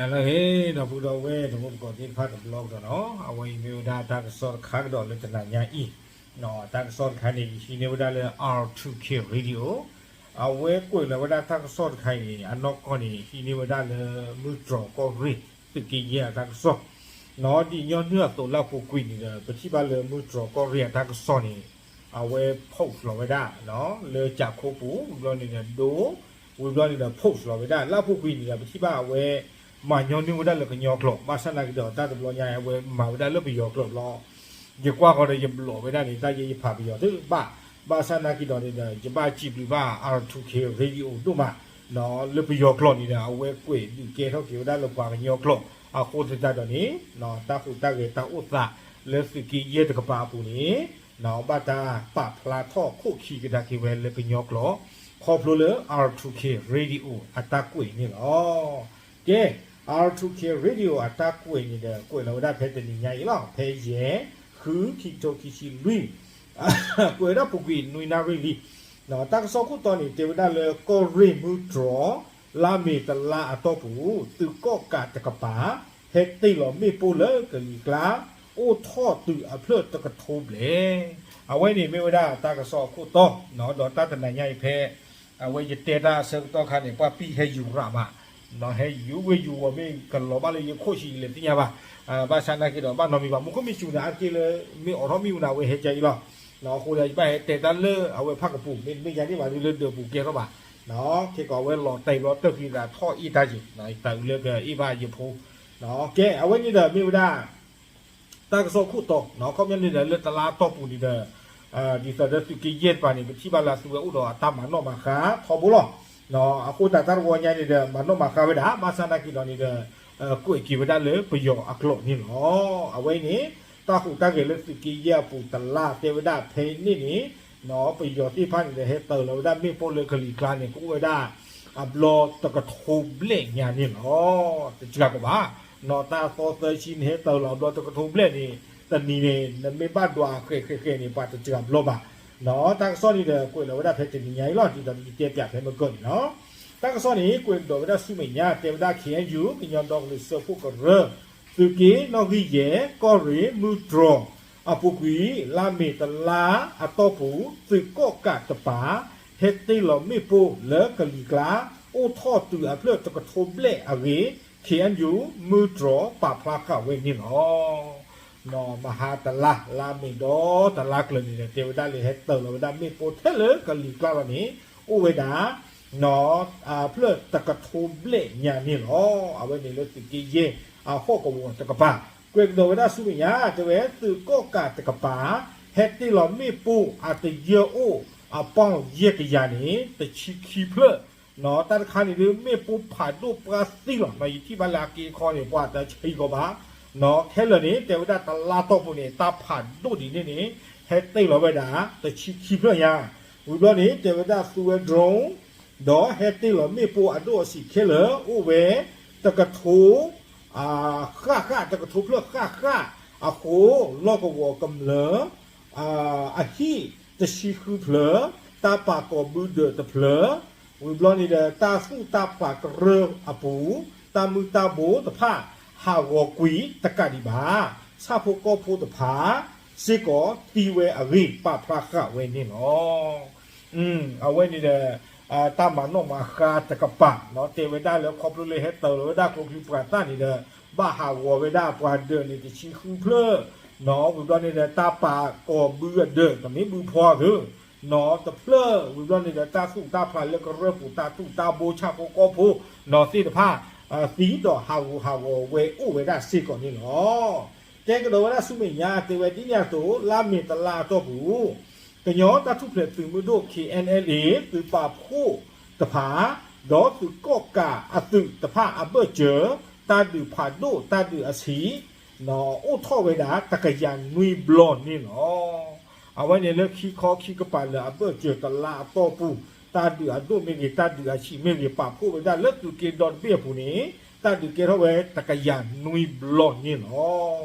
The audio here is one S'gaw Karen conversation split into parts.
ဟဲလၢအဂ့ၤ ဒီပုၢ်ဒီဝဲၢ်တံၤသကိးသ့ၣ်တဖၣ်တဘျီကဒီးနီၤ, အဝဲအံၤမ့ၢ်ဝဲဒၣ်တၢ်ကစီၣ်တခါကဒီးလၢတနၤညါအံၤ, တၢ်ကစီၣ်တခါန့ၣ် ယဟံးန့ၢ်ဝဲဒၣ်လၢ R two K Radio, အဝဲကွဲးလီၤဝဲဒၣ်တၢ်ကစီၣ်တခါအံၤန့ၣ် အနီၢ်ကီၢ်န့ၣ် ဟံးန့ၢ်ဝဲဒၣ်လၢမုၢ်တြီၤကီၢ်ရ့ၣ် သုးက့ယဲၢ်အတၢ်ကစီၣ်, နီၤ ဒ်ညီနုၢ်အသိးလၢအပူၤကွံာ်န့ၣ်ဒီး ပထံၣ်ဘၣ်လၢမုၢ်တြီၤကီၢ်ရ့ၣ်အတၢ်ကစီၣ်န့ၣ် အဝဲ post လီၤဝဲဒၣ် လၢကၠးခိၣ်ပူၤ ဝံၤဘျီန့ၣ်ဒီးဒိ ဝံၤဘျီန့ၣ်ဒီး post လီၤဝဲဒၣ် လၢအပူၤကွံာ်န့ၣ်ဒီး ပထံၣ်ဘၣ်အဝဲ မၤညီနုၢ်ဝဲဒၣ်လၢကညီကျိာ် ဘၣ်ဆၣ်သနာ်က့ဒီး တၢ်တဘျီညါအဝဲမၤဝဲဒၣ်လၢပယီၤကျိာ်ဘျီ ယကွၢ်ဃီဒီးယဘျီးဝဲဒၣ်န့ၣ် တၢ်ယဲယဖးပယီၤသ့ၣ်ဘၣ်, ဘၣ်ဆၣ်သနာ်က့ဒီးန့ၣ်ဒီး ယဘၣ်စံးဘျုးဘၣ် R two K Radio ဒိၣ်မး, လၢပယီၤကျိာ်န့ၣ်ဒီး အဝဲကွဲးဒုးကဲထီၣ်က့ၤဝဲဒၣ်လၢပှၤကညီကျိာ် အဃိသတးဒီးန့ၣ် တၢ်ဟူးတၢ်ဂဲၤတၢ်အိၣ်သးလၢသုးက့ယဲၢ်တကပၤအပူၤန့ၣ် ဘၣ်တၢ်ပာ်ဖျါထီၣ်ခိၣ်ခံကဒါက့ၤဝဲလၢကညီကျိာ် ခီဖျိလၢ R two K Radio အတၢ်ကွဲးန့ၣ်လီၤ. ကဲ R two K Radio အတၢ်ကွဲးန့ၣ်ဒီး ကွဲးလီၤဝဲဒၣ်ဖဲတနံၤညါအံၤလီၤ ဖဲယဲၢ် ဃု ခံကထိခံဆံလွံၢ် ကွဲးဝဲဒၣ်ပူၤကွံာ်နွံနၣ်ရံၣ်လံ. တၢ်ကစီၣ်ခိၣ်တီန့ၣ် တဲဝဲဒၣ်လၢကီၢ်ရ့ၣ်မုၢ်တြီၤ လါမ့ၤတလါအတီၢ်ပူၤ သုးကီၣ်ကးတကပၤ ဟဲတ့ၢ်လီၤမ့ၣ်ပိၢ်လၢကလံၤကျါ အိၣ်ထီၣ်တုၤအဖျၢၣ်တကထိဘျဲၣ်. အဝဲန့ၣ်မ့ၢ်ဝဲဒၣ်တၢ်ကစီၣ်အခိၣ်တီ ဒီးတၢ်တနၤညါအံၤဖဲ အဝဲယတဲတၢ်အဆၢကတီၢ်ခါန့ၣ် ပှၤပံၢ်ဟဲယူၤရးမး, ဟဲယူၤဝ့ၢ်ယူၤဝီၤမ့ၢ်ကလီၤဘၣ်လၢယခိၣ်ဆံးလဲၣ်သ့ၣ်ညါဘၣ်, ဘၣ်ဆၣ်သနာ်က့ဒီး ဘၣ်နီတမံၤဘၣ် မူခိၣ်မ့ၢ်စူၤန့ၣ် အါတက့ၢ်လၢ မ့ၢ်အိးထီၣ်မ့ၣ်အူနၤဝဲဟဲကါအံၤလီၤ. အဃိဒီး ယဘၣ်ဟဲတဲတၢ်လၢအဝဲဖၣ်ကပူၤ မ့တမ့ၢ်ယၤန့ၣ်ဘၣ်ဒုးလၢဒၢးပူၤကဲထီၣ်ဘၣ်, ခဲကိးဝဲလီၤတဲာ်ဘျီတၢၢ်ဃံသးထီၣ်အ့ၣ်တၢ်ယံၤ တၢ်အုးလၢကအ့ၣ်ဘၣ်ယဖိ, ကဲ အဝဲန့ၣ်ဒီးမ့ၢ်ဝဲဒၣ် တၢ်ကစီၣ်ခိၣ်တီ ခီပညီန့ၣ်ဒီး လၢတလါအတီၢ်ပူၤန့ၣ်ဒီး ဒ်သိးဒီးသုးက့ယဲၢ်တကပၤန့ၣ် ပထံၣ်ဘၣ်လၢအသုဝဲအိၣ်ဒီးအတၢ်မၤနီၣ်မၤဃါထီဘိလီၤ. အဃိသတးတၢ်တဝီညါန့ၣ်ဒီး မၤနီၣ်မၤဃါဝဲဒၣ် ဘၣ်ဆၣ်သနာ်က့ဒီးန့ၣ်ဒီး ကွဲးက့ၤဝဲဒၣ်လၢပယီၤအကျိာ်န့ၣ်လီၤ. အဝဲအံၤန့ၣ် တၢ်ဟူးတၢ်ဂဲၤလၢသုးက့ယဲၢ်အပူၤတလါတဲဝဲဒၣ်ဖဲန့ၣ်န့ၣ် ပယီၤသ့ၣ်တဖၣ်န့ၣ်ဒီး ဟဲတ့ၢ်လီၤဝဲဒၣ်မ့ၣ်ပိၢ်လၢကလံၤကျါန့ၣ် ကအိၣ်ဝဲဒၣ် အဘျီတကထိဘျဲၣ်ညါန့ၣ်လီၤ. တစှၤကီးဘၣ်, နီၢ်တၢ်သီသၢဆံန့ၣ် ဟဲတ့ၢ်လီၤအဘျီတကထိဘျဲၣ်န့ၣ် တနံၤန့ၣ် နမ့ၢ်ဘၣ်ဒွးဃဲးဃဲးဃဲးန့ၣ် ပှၤတစှၤဘျီဘၣ်. တၢ်ကစီၣ်န့ၣ်ဒီး ကွဲးလီၤဝဲဒၣ်ဖဲတနံၤညါအံၤလီၤ ဒ်သိးဒီးယတဲပၠးဖဲမုၢ်ကၢၢ်န့ၣ်လီၤ. တၢ်ကစီၣ်န့ၣ် ကွဲးကဒီးဝဲဒၣ်ဆူမဲာ်ညါ တဲဝဲဒၣ် K N U ကညီဒီကလုာ်စၢဖှိၣ်ကရၢ သုးက့နီၣ်ဂံၢ်ယဲၢ် ကီၢ်ရ့ၣ်မုၢ်တြီၤ အပူၤကွံာ် လါမ့ၤတလါအတီၢ်ပူၤ သုးကီၣ်ကးတကပၤ ဟဲတ့ၢ်လီၤမ့ၣ်ပိၢ်လၢကလံၤကျါ အိၣ်ထီၣ်တုၤအဖျၢၣ်တကထိဘျဲၣ်အဂ့ၢ် K N U မုၢ်တြီၤပာ်ဖျါဃာ်ဝဲန့ၣ်လီၤ. မဟါတလါ လါမ့ၤဒီတလါကျၢၤန့ၣ်ဒီး တဲဝဲဒၣ်လၢဟဲတ့ၢ်လီၤဝဲဒၣ်မ့ၣ်ပိၢ်ထဲလၢကလံၤကျါလီၤန့ၣ် အိၣ်ဝဲဒၣ် ဖျၢၣ်တကထိဘျဲၣ်ညါန့ၣ်လီၤ. အဝဲန့ၣ်လၢသုးက့ယဲၢ်အဟီၣ်ကဝီၤတကပၤ ကွဲးကဒီးဝဲဒၣ်ဆူမဲာ်ညါ တဲဝဲသုးကီၣ်ကးတကပၤ ဟဲတ့ၢ်လီၤမ့ၣ်ပိၢ်အတယၢအိၣ်အပီၢ်ယဲၢ်ကယၤန့ၣ် တဆံခံဖျၢၣ် တၢ်တခါန့ၣ်ဒုး မ့ၣ်ပိၢ်ဖးဒိၣ်ပှၢ်သံလီၤ. ယထံၣ်ဘၣ်လၢအက့အခီန့ၣ် ပှၤတဆံးကီးဘၣ် ခဲလၢာ်န့ၣ် တဲဝဲဒၣ်တလါတီၢ်ပူၤန့ၣ် တၢ်ဖးဒိၣ်ဒ်န့ၣ်န့ၣ် ဟဲတ့ၢ်လီၤဝဲဒၣ် တဆံခံဖျၢၣ်ညါ ဝံၤဘျီန့ၣ် တဲဝဲဒၣ်သူဝဲ drone ဒီးဟဲတ့ၢ်လီၤမ့ၣ်ပိၢ်အဒိၣ်အဆံးခဲလၢာ် အိၣ်ဝဲ တကထိ ဃၣ်ဃၣ် တကထိဖျၢၣ်ဃၣ်ဃၣ်အဃိ လီၢ်ကဝီၤကမျၢၢ် အဟံၣ်တဆံဃုဖျၢၣ်, တၢ်ပာ်ကီၤဘုဒၢးတဖျၢၣ်, ဝံၤဘျီန့ၣ်ဒီး တၢ်သူၣ်တၢ်ဖျးကရၢအပူၤ တၢ်မုၢ်တၢ်ဘိတဖၣ် ဟးဂီၤကွံာ်တကးဒံးဘၣ်, ဆၣ်ဖိကီၢ်ဖိတဖၣ်စ့ၢ်ကီးသံဝဲအဂ့ၢ် ပာ်ဖျါဃာ်ဝဲန့ၣ်လီၤ. အဝဲန့ၣ်ဒီး တၢ်မၤနီၣ်မၤဃါတကပၤ တဲဝဲဒၣ်လၢခီဖျိလၢဟဲတ့ၢ်လီၤဝဲဒၣ်ကျိချံမျိာ်သၣ်န့ၣ်ဒီး ဘၣ်ဟးဂီၤဝဲဒၣ်ပှၤဒၢးန့ၣ်တဆံဃုဖျၢၣ်, ဝံၤဘျီန့ၣ်ဒီး တၢ်ပာ်ကီၤဘုအဒၢး တမ့ၢ်ဘုဖီသ့ နီၢ်တဖျၢၣ် ဝံၤဘျီန့ၣ်ဒီး တၢ်သူၣ်တၢ်ဖျးလၢကရၢၢ်ပူၤ တၢ်သူၣ်တၢ်ဘိ ဆၣ်ဖိကီၢ်ဖိ နီၢ်သ့ၣ်တဖၣ် သံဒီးဟးဂူာ်ဟးဂီၤဝဲအိၣ်ဝဲဒၣ်စ့ၢ်ကီးန့ၣ်လီၤ. တဲကဒီးဝဲဒၣ်ဆူမဲာ်ညါ တဲဝဲဒ်န့ၣ်အသိး လါမ့ၤတလါအတီၢ်ပူၤ ကညီတၢ်ထူၣ်ဖျဲးသုးမုၢ်ဒိၣ် K N L A သုးပာ်ဖှိၣ်တဖၣ် ဒီးသုးကီၣ်ကးအသုးတဖၣ်အဘၢၣ်စၢၤ တၢ်ဒုးဖးဒိၣ်တၢ်ဒုးအဆံး အိၣ်ထီၣ်ဝဲဒၣ်တကယၤနွံဘျီန့ၣ်လီၤ. အဝဲန့ၣ်လၢခံခီခံကပၤလၢအဘၢၣ်စၢၤတလါအတီၢ်ပူၤ တၢ်ဒုးအဒိၣ်မ့ၢ်ဂ့ၤ တၢ်ဒုးအဆံးမ့ၢ်ဂ့ၤ ပာ်ဖှိၣ်ဝဲဒၣ်လၢသုးက့ဒီတဘ့ၣ်အပူၤန့ၣ် တၢ်ဒုးကဲထီၣ်ဝဲတကယၤနွံဘျီန့ၣ်လီၤ.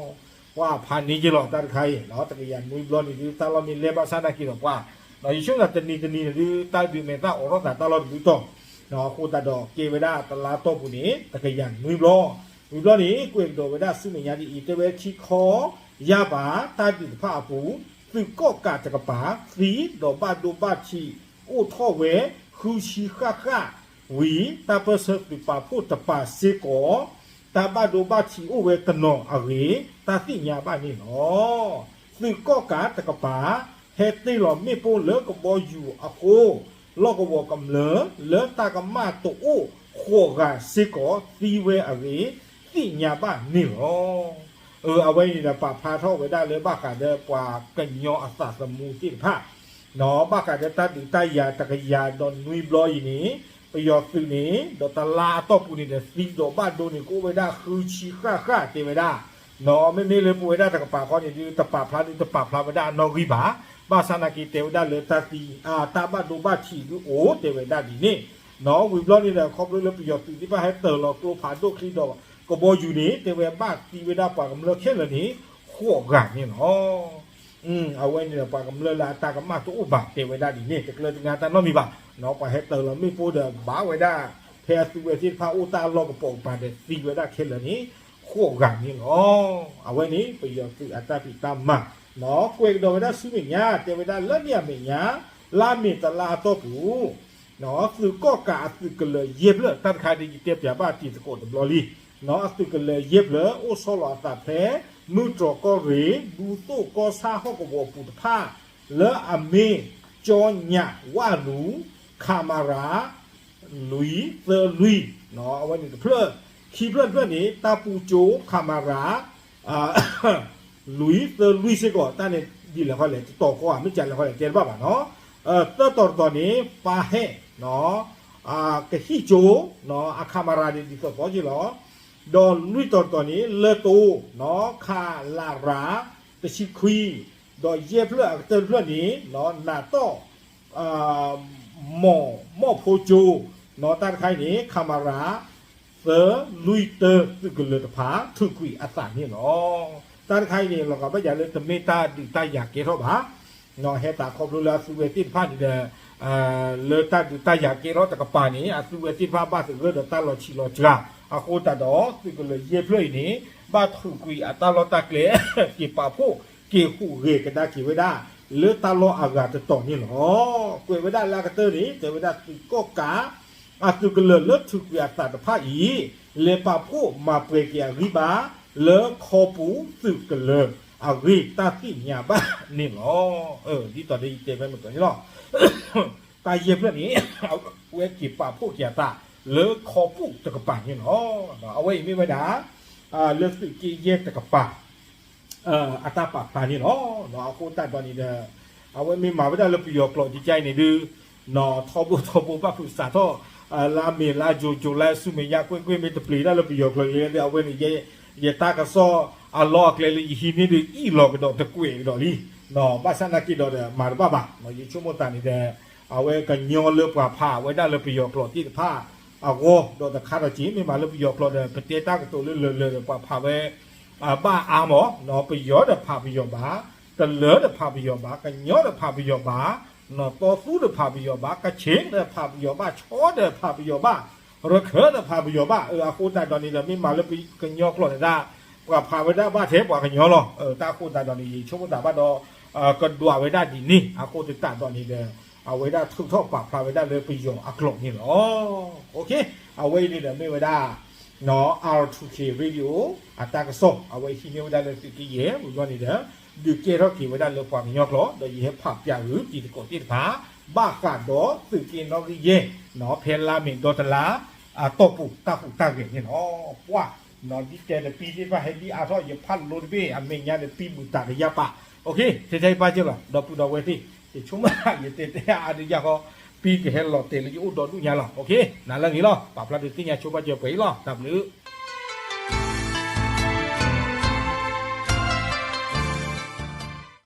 ပှၤဖးန့ၢ်က့ၤလီၤ တၢ်တခါအံၤ တကယၤနွံဘျီန့ၣ်ဒုး တၢ်လီၢ်မ့ၢ်လဲၢ်ဘၣ်ဆၣ်သနာ်က့ဒီးပှၤ ယဆိကမိၣ်တနံၤတနံၤန့ၣ်ဒုး တၢ်ဒုးမဲာ်သၣ်အိးထီၣ်သးတၢ်လီၢ်တဘျုးတီၤ အဃိသတးဒီးကဲဝဲဒၣ်တလါတီၢ်ပူၤန့ၣ် တကယၤနွံဘျီ ဝံၤဘျီန့ၣ် ကွဲးကဒီးဝဲဒၣ်ဆူမဲာ်ညါဒ်အံၤ တဲဝဲခံခီ ယါဘၣ် တၢ်ဒုးတဖၣ်အပူၤ သုးကီၣ်ကးတကပၤ သံဒီးဘၣ်ဒိဘၣ်ထံးအိၣ်ထီၣ်ဝဲ ဃုဆံဃၣ်ဃၣ်ဝံၤ တၢ်ပၢၢ်ဆၢသုးပာ်ဖှိၣ်တပၤစ့ၢ်ကီး တၢ်ဘၣ်ဒိဘၣ်ထံးအိၣ်ဝဲတနီၤအဂ့ၢ် တၢ်သ့ၣ်ညါဘၣ်န့ၣ်လီၤ. သုးကီၣ်ကးတကပၤ ဟဲတ့ၢ်လီၤမ့ၣ်ပိၢ်လၢကဘီယူၤအဃိ လီၢ်ကဝီၤကမျၢၢ်လၢတၢ်ကမၣ်တအိၣ်ဃိးဂၤစ့ၢ်ကီး သံဝဲအဂ့ၢ် သ့ၣ်ညါဘၣ်န့ၣ်လီၤ. အဝဲအံၤန့ၣ်ဒီး ပာ်ဖျါထီၣ်ဝဲဒၣ်လၢဘၣ်ဃးဒီးပှၤကညီအသးသမူသ့ၣ်တဖၣ် ဘၣ်ဃးဒီးတၢ်ဒုးတၢ်ယၤတကယၤဒီးနွံဘျီအံၤန့ၣ် ပယီၤသုးန့ၣ် ဒီးတလါအတီၢ်ပူၤန့ၣ်ဒီး သံဒီးဘၣ်ဒိန့ၣ် ကအိၣ်ဝဲဒၣ်ဃုဆံဃၣ်ဃၣ်တဲဝဲဒၣ် မ့မ့ၢ်လၢပဝဲဒၣ်တကပၤခီန့ၣ်ဒုး တပာ်ဖျါဒုးတပာ်ဖျါဝဲဒၣ်အနီၣ်ဂံၢ်ဘၣ်. ဘၣ်ဆၣ်နာ်က့ၤတဲဝဲဒၣ်လၢတၢ်သံ တၢ်ဘၣ်ဒိဘၣ်ထံးဒုးအိၣ်တဲဝဲဒၣ်ဒ်န့ၣ် ဝံၤဘျီန့ၣ်ဒီး ခီဖျိလၢပယီၤသုးသ့ၣ်တဖၣ်ဟဲတ့ၢ်လီၤကျိဖးဒိၣ်ချံဒီး ကဘီယူၤန့ၣ် တဲဝဲဘၣ်သံဝဲဒၣ်ပှၤကမျၢၢ်ခဲလၢာ်န့ၣ် ဃိးဂၤန့ၣ်လီၤ. အဝဲန့ၣ်ဒီးပှၤကမျၢၢ်လၢအတၢ်ကမၣ်တအိၣ်ဘၣ်တဲဝဲဒၣ်ဒ်န့ၣ် တကျၢၤတညါတၢ်နီတမံၤဘၣ်. ပှၤဟဲတ့ၢ်လီၤမ့ၣ်ပိၢ်ဒီးဘၣ်ဝဲဒၣ် ဖဲအသုဝဲသ့ၣ်တဖၣ်အိၣ်တၢ်လီၢ်ကပိာ်ကပၤဒီးသံဝဲဒၣ်ခဲလၢာ်န့ၣ် ဃိးဂၤန့ၣ်လီၤ. အဝဲန့ၣ် ပယီၤသုးအတၢ်ဖံးတၢ်မၤ ကွဲးကဒီးဝဲဒၣ်ဆူမဲာ်ညါ တဲဝဲဒၣ်လၢန့ၣ်အမဲာ်ညါ လါမ့ၤတလါအတီၢ်ပူၤ သုးကီၣ်ကးအသုးကလၢၤယဲၢ်ဖျၢၣ် တၢ်တခါဒ်ယတဲပၠးဘၣ်တံၤသကိးတဘျီလံ အသုးကလၢၤယဲၢ်ဖျၢၣ် အိၣ်ဆီလီၤအသးဖဲ မုၢ်တြီၤကီၢ်ရ့ၣ် ဒူသိၣ်ကီၢ်ဆၣ်ဟီၣ်ကဝီၤပူၤတဖၣ် လၢအမ့ၢ် ကၠီညးဝၣ်လူၤ ခမရ လွံၢ်သၢလွံၢ် အဝဲန့ၣ်တဖျၢၣ် ခံဖျၢၣ်တဖျၢၣ်န့ၣ် တၢ်ပူၤကၠိ ခမရ လွံၢ်သၢလွံၢ်စ့ၢ်ကီး တၢ်န့ၣ်ဒ်လဲၣ်ဃီလဲၣ် တတီၤဃီဧါ မ့ၢ်ကလဲၣ်ဃီလဲၣ် တဲတဘၣ်ဘၣ်နီၤ. သၢတီၤတတီၤန့ၣ် ပာ်ဟဲ ကဟံၣ်ကၠိ အခမရန့ၣ်ဒ်သိးသိးက့လီၤ. ဒီးလွံၢ်တီၤတတီၤန့ၣ် လၢတိ ခလရ တဆံခွံ ဒီးယဲၢ်ဖျၢၣ်အကတၢၢ်တဖျၢၣ်န့ၣ် နးတီၣ် မီၢ်မီၢ်ဖိကၠိ တၢ်တခါအံၤန့ၣ် ခမရ သၢလွံၢ်တၢ သုးကလၢၤတဖၣ် ထုးကွံာ်အသးန့ၣ်လီၤ. တၢ်တခါအံၤန့ၣ် လီၤဂာ်ဘၣ်ယၤလၢတမ့ၢ်တၢ်ဒုးတၢ်ယၤကဲထီၣ်ဘၣ် ဟဲသးခီဖျိလၢအသုဝဲသ့ၣ်တဖၣ်န့ၣ်ဒီး လၢတၢ်ဒုးတၢ်ယၤကဲထီၣ်တကပၤန့ၣ် အသုဝဲသ့ၣ်တဖၣ်ဘၣ်သဂၢၢ်ဒီးတၢ်လီၤဆံးလီၤစှၤ အဃိသတးဒီး သုးကလၢၤယဲၢ်ဖျၢၣ်အံၤန့ၣ် ဘၣ်ထုးကွံာ်အတၢ်လီၢ်တၢ်ကျဲ က့ၤပာ်ဖှိၣ်က့ၤဟူးဂဲၤကဒါက့ၤဝဲဒၣ် လၢတၢ်လီၢ်အဂၤတတီၤန့ၣ်လီၤ. ကွဲးဝဲဒၣ်လၢအကတၢၢ်န့ၣ် တဲဝဲဒၣ်သုးကီၣ်ကး အသုးကလၢၤလၢထုးကွံာ်အသးတဖၣ်အံၤ လဲၤပာ်ဖှိၣ်မၤပှဲၤက့ၤအဂံၢ်ဘါ လၢခီပူၤသုးကလၢၤအဂ့ၢ်တၢ်သ့ၣ်ညါဘၣ်န့ၣ်လီၤ. ဒ်သိးဒီးယတဲဖဲမုၢ်ကီၤန့ၣ်လီၤ. တၢ်ယဲၢ်ဖျၢၣ်န့ၣ် အဝဲက့ၤပာ်ဖှိၣ်က့ၤအသးလၢခီပူၤတကပၤန့ၣ်လီၤ. အဝဲအံၤမ့ၢ်ဝဲဒၣ် လၢသုးက့ယဲၢ်တကပၤ အတၢ်ပာ်ဖျါန့ၣ်လီၤ. အဃိသတးဒီးန့ၣ်ဒီး အဝဲမ့ၢ်မၤဝဲဒၣ်လၢပယီၤကျိာ်ကကါအံၤန့ၣ်ဒုး ထီဘိထီဘိဘၣ်ဖုးစးထီၣ် လါမ့ၤလါယူၤ ကၠူၤလါဆူမဲာ်ညါ ကွ့ၢ်ကွ့ၢ်မ့ၢ်တပျံၤတၢ်လၢပယီၤကျိာ်လံဒီး အဝဲန့ၣ် ယတၢ်ကစီၣ်အလီၢ်အကျဲလၢယဟံးန့ၢ်ဒုး အံၣ်လီၤကဒီးတကွဲးကဒီးလံ. ဘၣ်ဆၣ်နာ်က့ၤဒီးဒီး မၤတဘၣ်ဘၣ်. ယဆိကမိၣ်သးန့ၣ်ဒီး အဝဲကညီလၢပှၤဖးဝဲဒၣ်လၢပယီၤကျိာ်သ့ၣ်တဖၣ်အဂီၢ် ဒီးတခါဒီးက့ၤ မ့ၢ်မၤလၢပယီၤကျိာ်ဒီး ပတဲတၢ်ကတိၤလၢလၢာ်လၢာ်ဒီး ပှၤဖးဝဲ ဘၣ်အါမး ပယီၤဒီးဖးပယီၤဘၣ်, တလၢၤဒီးဖးပယီၤဘၣ်, ကညီဒီးဖးပယီၤဘၣ်, နီၢ်တီသူဒီးဖးပယီၤဘၣ်, ကခ့ၣ်ဒီးဖးပယီၤဘၣ်, ခၠ့ၣ်ဒီးဖးပယီၤဘၣ်, ရခၢၣ်ဒီးဖးပယီၤဘၣ်. အဃိသတးဒီးန့ၣ်ဒီး မ့ၢ်မၤလၢကညီကျိာ်န့ၣ်ဒၣ် ပှၤဖးဝဲဒၣ်ဘၣ်ထဲပှၤကညီလီၤ. တၢ်အဃိသတးဒီးန့ၣ် ယဆိကမိၣ်သးဘၣ်ဒီး ကဒွးဝဲဒၣ်ဒ်န့ၣ် အဃိသတးဒီးန့ၣ်ဒီး အဝဲဒၣ်ထုးထီၣ်ပာ်ဖျါဝဲဒၣ်လၢပယီၤအကျိာ်န့ၣ်လီၤ. အဝဲအံၤန့ၣ်ဒီးမ့ၢ်ဝဲဒၣ် R two K Radio အတၢ်ကစီၣ် အဝဲဟံးန့ၢ်ဝဲဒၣ်လၢသုးက့ယဲၢ် ဝံၤဘျီန့ၣ်ဒီး ဒုးကဲထီၣ်က့ၤဝဲဒၣ်လၢပှၤကညီကျိာ် ဒီးယဟဲဖးပၠးဂုာ်တံၤသကိးသ့ၣ်တဖၣ် ဘၣ်ဃးဒီးသုးက့နီၣ်ဂံၢ်ယဲၢ် ဖဲလါမ့ၤဒီတလါ အတီၢ်ပူၤတၢ်ဟူးတၢ်ဂဲၤန့ၣ်လီၤ. ပှၤ ဒ်တဲဒီးပံသ့ၣ်တဖၣ်ဟဲဒ်အါထီၣ် ယဖးလိတဘ့ၣ် အမဲာ်ညါဒီးပံမုာ်တၢ်ကယၢ်ပာ်. ထဲထဲပာ်စၢၤလီၤ ဒီပုၢ်ဒီဝဲၢ်သ့ၣ် ယဆိကမိၣ် ယတဲတဲအါဒုးယၤဃီ ပံကဟဲလီၤတဲာ်လၢယအိၣ်ဒီဒူၣ်ညါလီၤ. နၤလၢအဂ့ၤလီၤ. ပာ်ဖျါဒုးသ့ၣ်ညါဆိပာ်စၢၤပှဲၤအံၤလီၤ. တၢ်ဘျုး